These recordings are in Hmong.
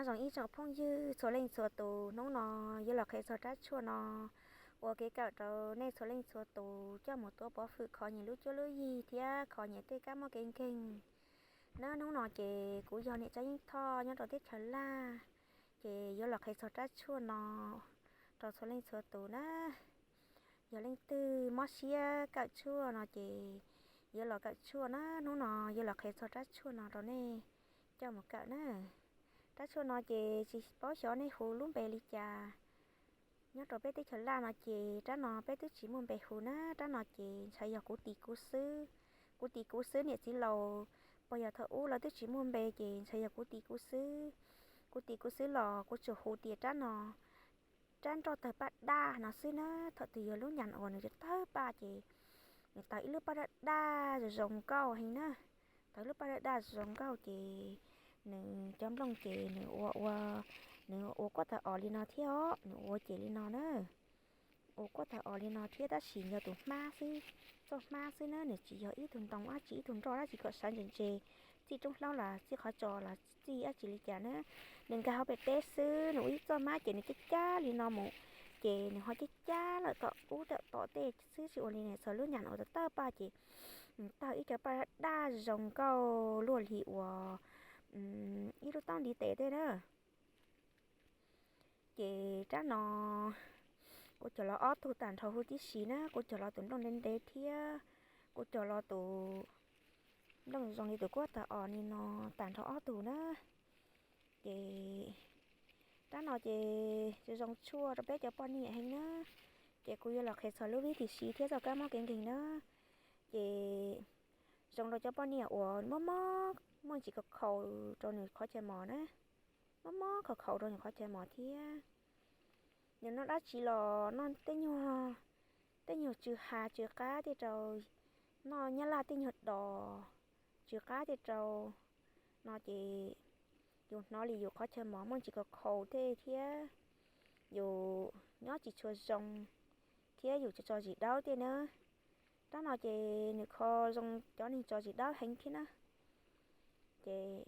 Nyob zoo ib tsoom phooj ywg txhua leej txhua tus, hnub no yuav los qhia txog rab tshuaj no ua kev kawm rau nej txhua leej txhua tus coj mus tuav pov hwm kho nyias lub cuab lub yig thiab kho nyias tej kab mob kev nkeeg na. Hnub no ces kuv yog niam Tsab Yeeb Thoj nyob rau teb chaws Laj, ces yuav los qhia txog rab tshuaj no rau txhua leej txhua tus na. Yog leej twg mob siab kawm tshuaj no ces yuav los kawm tshuaj na. Hnub no yuav los qhia txog rab tshuaj no rau nej coj mus kawm na. Rab tshuaj no ces tsis paub xyov nej hu lub npe li cas. Nyob rau peb teb chaws Laj no ces rab no peb twb tsis muaj npe hu na. Rab no ces ntshai yog kuv tis kuv xwb. Kuv tis kuv xwb, niam txiv laus puag yog thaum ub lawv twb tsis muaj npe ces ntshai yog kuv tis kuv xwb. Kuv tis kuv xwb los kuv tsuas hu tias rab no rab nroj tawg paj daj no xwb na. Thaum twg yog lub nyas uas nws tawg paj ces nws tawg ib lub paj daj daj zoo zoo nkauj heev na. Tawg lub paj daj daj zoo zoo nkauj ces nws cov nplooj ces nws ua ua, nws ua kuab tawg os li no thiab os, nws ua ces li no na. Ua kuab tawg os li no thiab tab sis yog tus hmab xwb, txoj hmab xwb na, nws tsis yog ib tug ntoo dab tsi ib tug nroj dab tsi kom sawv ntse ntse, txij roob hlaub los txij qhov tso los txij dab tsi li cas na. Nws nkag hauv pem teb xwb, nws ua ib txoj hmab ces nws cab cab li no mus, ces nws ho cab cab lawm tom ub tom tej xwb tsis ua li ne. Txog lub nyas uas tawg paj ces nws tawg ib co paj daj zoo nkauj luaj li uas ib lub taub ntiv tes tej na. Ces rab no kuv cog los ob tug tag nrho huv tib si na, kuv cog los tus nplooj ntev ntev thiab kuv cog los tus nplooj zoo li tus kuab tawg os li no tag nrho ob tug na. Ces rab no ces zoo tshuaj rau peb cov poj niam heev na. Ces kuv yuav los qhia txog lub vib tis si thiab txoj kab mob kev nkeeg na. Ces zoo rau cov poj niam uas mob mob, muaj ntsis khaus khaus rau nws qhov chaw mos na, mob mob khaus khaus rau nws qhov chaw mos thiab. Nws noj dab tsi los noj tej nyuag, tej nyuag tsw ha tsw qab tej rau, noj nyab laj tej nyuag dos tsw qab tej rau no ces yus hnov li yus qhov chaw mos muaj ntsis khaus khaus tej thiab yus nyob tsis tshua zoo thiab yus tso tso zis dawb tej na. Rab no ces nws kho zoo cov neeg tso zis dawb heev thiab na. Ces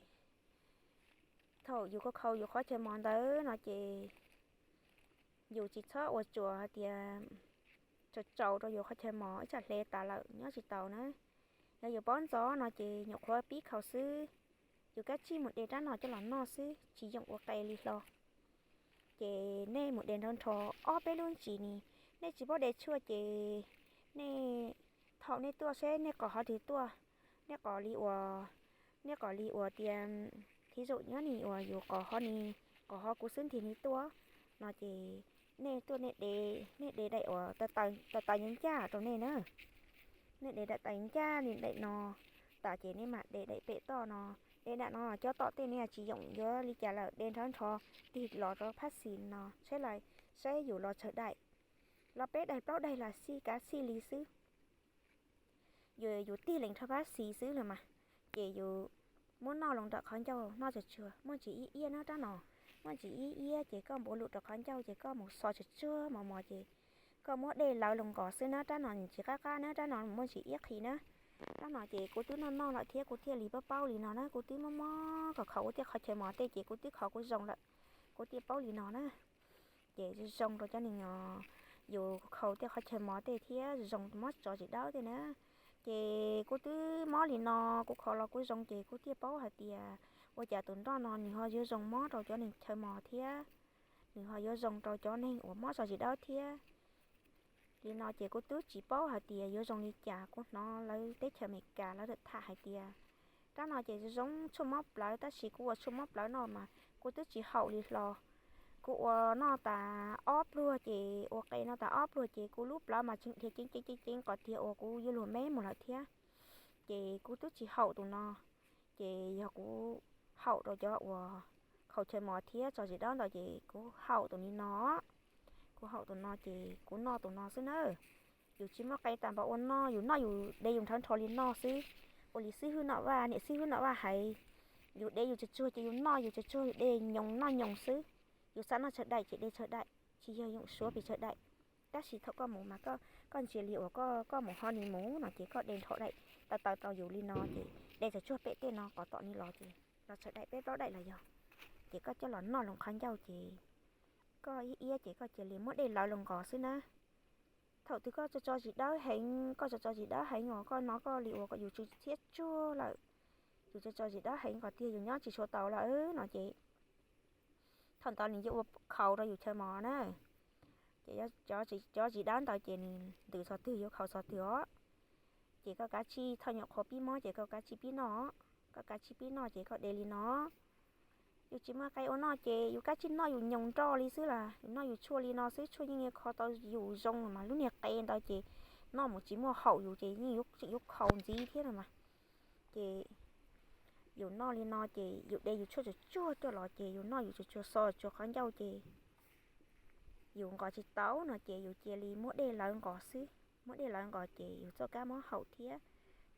thaum yus kho khaus yus qhov chaw mos ntawd no ces yus tsis txhob ua tsuas hais tias tsaus tsaus rau yus qhov chaw mos ib tsam hle tas lawm nyob tsis tau na. Yog yus paub ntxov no ces nyuam qhuav pib khaus xwb, yus kav tsij mus de rab no coj los noj xwb tsis yoom ua qe li hlo. Ces nej mus de nrhov nrho ob peb lub ntsis ni, nej tsis paub de tshuaj ces nej thaum nej tuaj seb nej qos hov twg tuaj, nej qos li uas, nej qos li uas tias thib zum nyob ni uas yus qos hov ni, qos hov kuv xwb ntiag ni tuaj no ces nej tuaj nej de, nej de daim uas taws taws ncaj ncaj rau nej na. Nej de daim taws ncaj li daim no tas ces nej mam de daim pem toj no. De daim no cov tom tej nej tsis yoom yuav li cas lawm, de nrhov nrho tig los rau phab xis no saib, saib yus los tsawg daim. Los peb daim plaub daim los xij kav xij li xwb. Yus, yus tig lees rau phab xis xwb los mas, ces yus muab noj los nram qhov ncauj noj tsuag tsuag, muaj ntsis iab iab na rab no, muaj ntsis iab iab ces koj npuav lus rau qhov ncauj ces koj mus xo tsuag tsuag mos mos ces koj muab dej lawv los nqos xwb na. Rab no tsis qab qab na, rab no muaj ntsis iab qhi na. Rab no ces kuv twb noj noj lawm thiab kuv thiaj li paub paub li no na. Kuv twb mob mob khaus khaus kuv tej qhov chaw mos tej ces kuv twb kho kuv zoo lawm, kuv thiaj paub li no na. Ces zoo rau cov neeg yus khaus tej qhov chaw mos tej thiab zoo mob tso zis dawb tej na. Ces kuv twb mob li no, kuv kho los kuv zoo ces kuv thiaj paub hais tias ua cas tus nroj no nws ho yuav zoo mob rau cov neeg chaw mos thiab, nws ho yuav zoo rau cov neeg uas mob tso zis dawb thiab. Li no ces kuv twb tsis paub hais tias yuav zoo li cas, kuv hnov lawv teb chaws Amelikas lawv tham hais tias rab no ces zoo tshuaj mob plawv, tab sis kuv ua tshuaj mob plawv no mas kuv twb tsis haum li hlo. Kuv ua noj tas ob pluag ces, ua qe noj tas ob pluag ces kuv lub plawv mas tseem dhia ceev ceev ceev ceev qhov tiag uas kuv yuav luag me mus lawm thiab. Ces kuv twb tsis haum tus no. Ces yog kuv haum rau cov uas khaus chaw mos thiab tso zis dawb ntawd ces kuv haum tus ni no. Kuv haum tus no ces kuv noj tus no xwb na. Yus tsis muaj qe tas npaum ua noj, yus noj yus de yus nrhawv nrho li noj xwb. Ua li xib hwb Nom Vaj, niam xib hwb Nom Vaj hais, yus de yus tsuag tsuag ces yus noj yus tsuag tsuag, yus de nyoos noj nyoos xwb. Yus xav noj tsawg daim ces de tsawg daim, tsis yog yoom suav pes tsawg daim. Tab sis thaum koj mus mas koj ntsia li uas koj mus ho ni mus no ces koj de nrho daim taw taw rau yus li no ces de tsuag tsuag pem tej no qhov tom ni los ces los tsawg daim, peb plaub daim los yog. ces koj coj los noj hlo qhov ncauj ces koj iab iab ces koj cia li muab dej lawv los nqos xwb na. Thaum twg koj tso tso zis dawb heev, koj tso tso zis dawb heev os, koj hnov koj li uas kom yus tsw txhiab tsuag lawm, yus tso tso zis dawb heev kom tiag yus nyob tsis tshua tau lawm no ces thaum ntawd nws yuav ua khaus rau yus chaw mos na. Ces cov zis dawb ntawd ces nws ntws txog twg yuav khaus txog twg os. Ces koj kav tsij thaum nyuam qhuav pib mob ces koj kav tsij pib noj, koj kav tsij pib noj ces koj de li no. Yus tsis muaj qe ua noj ces yus kav tsij noj yus nyoos nroj li xwb las, yus noj yus tshuaj li no xwb, tshuaj yeej yuav kho tau yus zoo mas lub niag qe ntawd ces noj mus tsis muaj haum yus ces yeej tseem yuav khaus ntxiv thiab no mas. Ces yus noj li no ces yus de yus tshuaj tsuag tsuag tuaj los ces yus noj yus tsuag tsuag xo tsuag qhov ncauj ces yus nqos tsis tau no ces yus cia li muab dej lawv nqos xwb, muab dej lawv nqos ces yus txoj kab mob haum thiab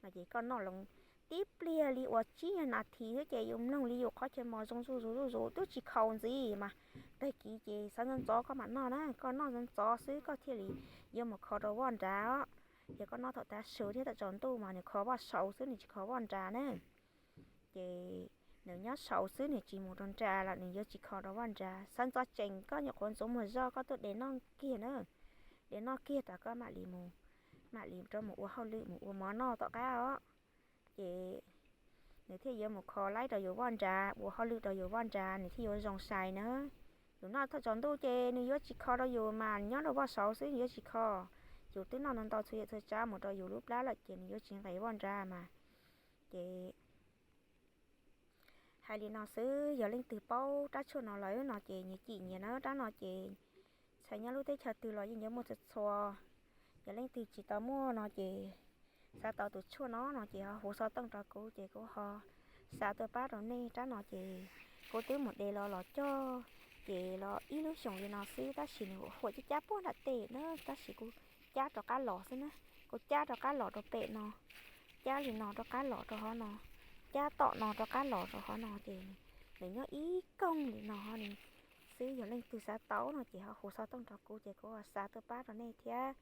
no ces koj noj loo tib pliag li uas tsib nyuag nas this xwb ces yus mloog li yus qhov chaw mos zoo zuj zus zuj zus twb tsis khaus ntxiv mas. Tag kis ces xav ntxov ntxov koj mam noj na, koj noj ntxov ntxov xwb koj thiaj li yuav mus kho rau vaj nrad os. Yog koj noj thaum tav su thiab thaum tsaus ntuj mas nws kho vaj saud xwb nws tsis kho vaj nrad na. Ces nws nyob saud xwb nws tsis mus rau nrad los nws yuav tsis kho rau vaj nrad. Xav ntxov tsees koj nyuam qhuav ntxuav muag zoj koj tuaj de noj kiag na, de noj kiag tas koj mam li mus, mam li rov mus ua hauj lwm mus ua mov noj tom qab os. Ces nws thiaj yuav mus kho laib rau yus vaj nrad, ua hauj lwm rau yus vaj nrad nws thiaj yuav zoo sai na. Yus noj thaum tsaus ntuj ces nws yuav tsis kho rau yus mas nyob rau vaj saud xwb nws yuav tsis kho. Yus twb noj ntau ntau txhua yam txhua tsav mus rau yus lub plab lawm ces nws yuav tsis nqes vaj nrad mas. Ces hais li no xwb, yog leej twg paub rab tshuaj no lawm no ces nyias cim nyias na, rab no ces txhais nyob lub teb chaws twg los yeej yuav muaj txhua txhua. Yog leej twg tsis tau muaj no ces xav tau tus tshuaj no no ces ho hu xov tooj rau kuv ces kuv ho xa tuaj pab rau nej. Rab no ces kuv twb mus de los los cog ces los ib lub xyoos li no xwb tab sis nws huam cab cab puag nram tej na, tab sis kuv cab rov qab los xwb na. Kuv cab rov qab los rau pem no, cab li no rov qab los rau hov no, cab tom no rov qab los rau hov no ces nws nyob ib koog li no xwb. Yog leej twg xav tau no ces ho hu xov tooj rau kuv ces kuv xa tuaj pab rau nej thiab.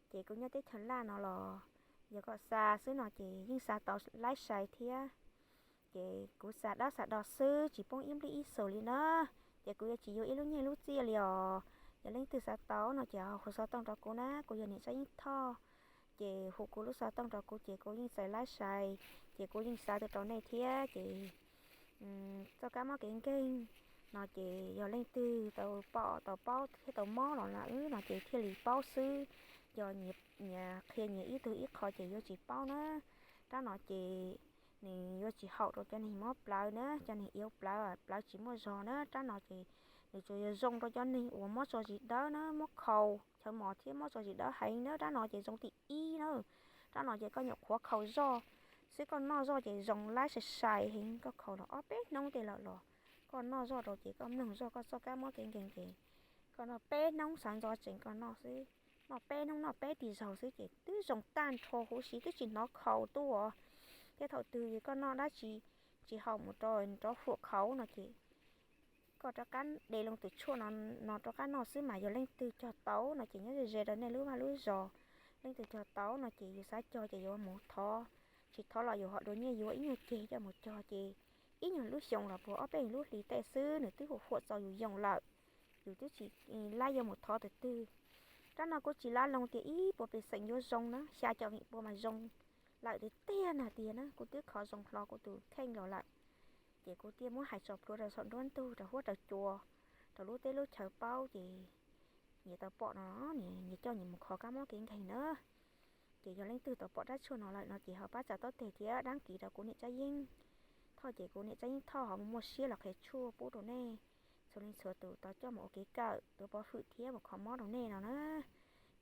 Ces kuv nyob teb chaws Laj no los yog koj xa xwb no ces yeej xa tau laib sai thiab. Ces kuv xa dawb xa do xwb tsis poob ib nplij ib xus li na. Ces kuv yuav tsis yuav ib lub nyiaj lub txiaj li os. Yog leej twg xav tau no ces hu xov tooj rau kuv na, kuv yog niam Tsab Yeeb Thoj. Ces hu kuv lub xov tooj rau kuv ces kuv yeej txais laib sai, ces kuv yeej xa tuaj rau nej thiab. Ces txoj kab mob kev nkeeg no ces yog leej twg tau pom tau paub thiab tau mob los lawm no ces thiaj li paub xwb. Yog nyias qhia nyias ib tug ib qho ces yuav tsis paub na. Rab no ces nws yuav tsis haum rau cov neeg mob plawv na, cov neeg iauv plawv, plawv tsis muaj zog na. Rab no ces nws tsuas yog zoo rau cov neeg uas mob tso zis dawb na, mob khaus chaw mos thiab mob tso zis dawb heev na. Rab no ces zoo thib ib na. Rab no ces koj nyuam qhuav khaus zoj xwb, koj noj zoj ces zoo laib sai sai heev. Koj khaus los ob peb hnub tej lawm los koj noj zoj rau ces koj mloog zoj koj txoj kab mob kev nkeeg ces koj noj peb hnub xav ntxov tsees koj noj xwb. Noj peb hnub noj peb tis zaug xwb ces twb zoo tag nrho huv si twb tsis hnov khaus tuaj. Thiab thaum twg koj noj dab tsi tsis haum mus rau rov huam khaus no ces koj rov qab de loo tus tshuaj no rov qab noj xwb mas yog leej twg cog tau no ces nyob ze ze rau nej lub vaj lub zos. Leej twg cog tau no ces yus xav cog ces yuav mus thov, tsis thov los yus ho dua nyiaj yuav ib nyuag ceg coj mus cog ces ib nyuag lub xyoo los puag ob peb lub hlis tej xwb nws twb huam huam txaus yus yoo lawm. Yus twb tsis laib yuav mus thov tus twg. Rab no kuj tsis lab loo tias ib puas pes xeem yuav zoo na, xya caum feem pua mas zoo lawm tiag tiag na tiag na. Kuv twb kho zoo hlo kuv tus kheej los lawm. Ces kuv thiaj muab hais tso plhuav rau saum nruab ntug rau huab rau cua, rau lub teb lub chaw paub ces nyias tau pom no, nyias coj nyias mus kho kab mob kev nkeeg na. Ces yog leej twg tau pom rab tshuaj no lawm no ces ho pab tsa taub teg thiab dab kis rau kuv niam Tsab Yeeb Thoj ces kuv niam Tsab Yeeb Thoj ho mus muaj siab los qhia tshuaj pub rau nej txhua leej txhua tus tau coj mus ua kev kawm tuav pov hwm thiab mus kho mob rau nej no na.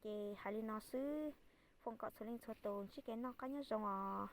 Ces hais li no xwb, foom kom txhua leej txhua tus ntsib kev noj qab nyob zoo os.